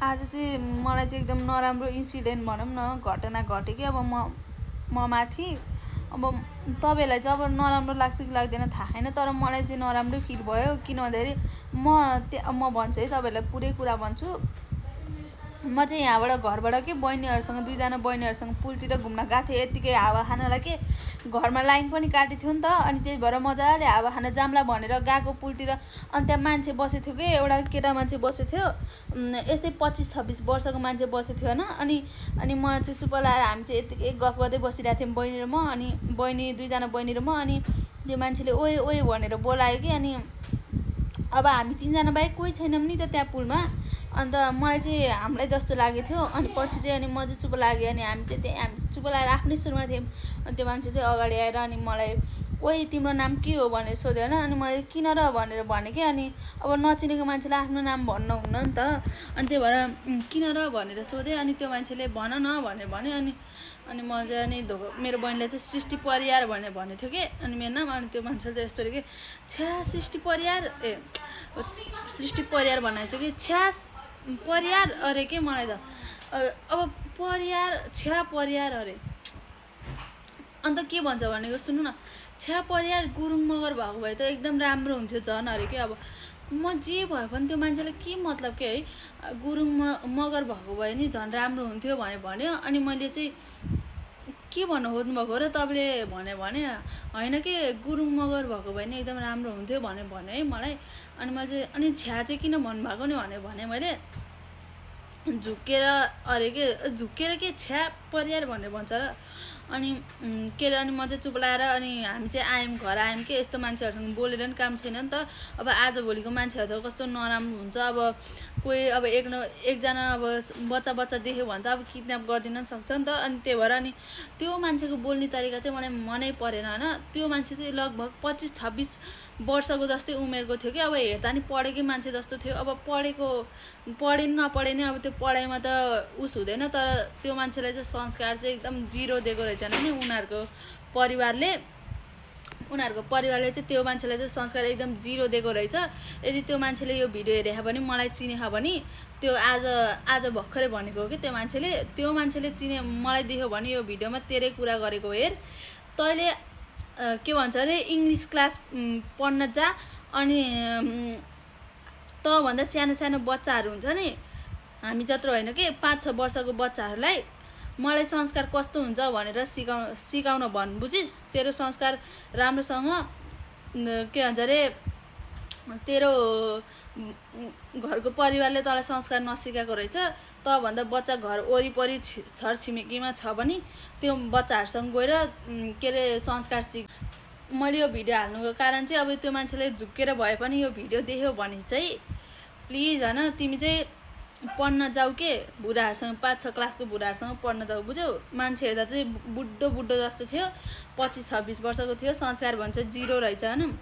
आज चाहिँ मलाई चाहिँ एकदम नराम्रो इन्सिडेन्ट भनौँ न घटना घट्यो कि अब म माथि अब तपाईँहरूलाई चाहिँ अब नराम्रो लाग्छ कि लाग्दैन थाहा छैन तर मलाई चाहिँ नराम्रै फिल भयो किन भन्दाखेरि म भन्छु है तपाईँहरूलाई पुरै कुरा भन्छु म चाहिँ यहाँबाट घरबाट के बहिनीहरूसँग दुईजना बहिनीहरूसँग पुलतिर घुम्न गएको थिएँ यत्तिकै हावा खानलाई के घरमा लाइन पनि काटेको थियो नि त अनि त्यही भएर मजाले हावा खान जाम्ला भनेर गएको पुलतिर अनि त्यहाँ मान्छे बसेको थियो कि एउटा केटा मान्छे बसेको थियो यस्तै 25-26 वर्षको मान्छे बसेको थियो होइन अनि म चाहिँ चुप लाएर हामी चाहिँ यत्तिकै गफ गर्दै बसिरहेको थियौँ बहिनी र म अनि दुईजना बहिनी र म अनि त्यो मान्छेले ओए ओए भनेर बोलायो कि अनि अब हामी तिनजना बाहेक कोही छैनौँ नि त त्यहाँ पुलमा अन्त मलाई चाहिँ हामीलाई जस्तो लागेको थियो अनि पछि चाहिँ अनि म चाहिँ चुप लाग्यो अनि हामी चुप लागेर आफ्नै सुरुमा थियौँ अनि त्यो मान्छे चाहिँ अगाडि आएर अनि मलाई ओइ तिम्रो नाम के हो भनेर सोध्यो होइन अनि मैले किन र भनेर भनेँ कि अनि अब नचिनेको मान्छेलाई आफ्नो नाम भन्न हुन्न नि त अनि त्यही भएर किन र भनेर सोधेँ अनि त्यो मान्छेले भन न भनेर भन्यो अनि म चाहिँ अनि मेरो बहिनीले चाहिँ सृष्टि परियार भनेर भनेको थियो कि अनि मेरो नाम अनि त्यो मान्छेले चाहिँ यस्तो अरे कि छ्या सृष्टि परियार सृष्टि परियार भनेको चाहिँ कि छ्यास परियार अरे के मलाई त अब परियार छ्या परियार अरे अन्त के भन्छ भनेको सुन्नु न छ्या परियार गुरुङ मगर भएको भए त एकदम राम्रो हुन्थ्यो झन् अरे के अब म जे भए पनि त्यो मान्छेलाई के मतलब के है गुरुङ मगर भएको भए नि झन् राम्रो हुन्थ्यो भन्यो अनि मैले चाहिँ के भन्नु खोज्नुभएको र तपाईँले भने होइन कि गुरुङ मगर भएको भए नि एकदम राम्रो हुन्थ्यो भने है मलाई अनि मैले चाहिँ अनि छ्या चाहिँ किन भन्नुभएको नि भने मैले झुक्केर अरे के छ्या परियार भनेर भन्छ र अनि के अरे अनि म चाहिँ चुप लाएर अनि हामी चाहिँ घर आयौँ कि यस्तो मान्छेहरूसँग बोलेर नि काम छैन नि त अब आजभोलिको मान्छेहरू त कस्तो नराम्रो हुन्छ अब कोही अब एकजना अब बच्चा देख्यो भने त अब किडन्याप गरिदिन सक्छ नि त अनि त्यही भएर अनि त्यो मान्छेको बोल्ने तरिका चाहिँ मलाई मनै परेन होइन त्यो मान्छे चाहिँ लगभग 25-26 वर्षको जस्तै उमेरको थियो कि अब हेर्दा नि पढेकै मान्छे जस्तो थियो अब पढे नपढे नि अब त्यो पढाइमा त उस हुँदैन तर त्यो मान्छेलाई चाहिँ संस्कार चाहिँ एकदम जिरो दिएको रहेछ नि उनीहरूको परिवारले चाहिँ त्यो मान्छेलाई चाहिँ संस्कार एकदम जिरो दिएको रहेछ यदि त्यो मान्छेले यो भिडियो हेरेको भने मलाई चिनेको भने त्यो आज भर्खरै भनेको हो कि त्यो मान्छेले चिने मलाई देख्यो भने यो भिडियोमा तेरै कुरा गरेको हेर तैँले के भन्छ अरे इङ्ग्लिस क्लास पढ्न जा अनि तँभन्दा सानो बच्चाहरू हुन्छ नि हामी जत्रो होइन कि 5-6 वर्षको बच्चाहरूलाई मलाई संस्कार कस्तो हुन्छ भनेर सिकाउन भन् बुझिस् तेरो संस्कार राम्रोसँग के भन्छ अरे तेरो घरको परिवारले तँलाई संस्कार नसिकाएको रहेछ तँभन्दा बच्चा घर वरिपरि छरछिमेकीमा छ भने त्यो बच्चाहरूसँग गएर के अरे संस्कार सिक मैले यो भिडियो हाल्नुको कारण चाहिँ अब त्यो मान्छेले झुक्केर भए पनि यो भिडियो देख्यो भने चाहिँ प्लिज होइन तिमी चाहिँ पढ्न जाऊ के बुढाहरूसँग 5-6 क्लासको बुढाहरूसँग पढ्न जाऊ बुझ्यौ मान्छे हेर्दा चाहिँ बुढो जस्तो थियो 25-26 वर्षको थियो संस्कार भन्छ जिरो रहेछ होइन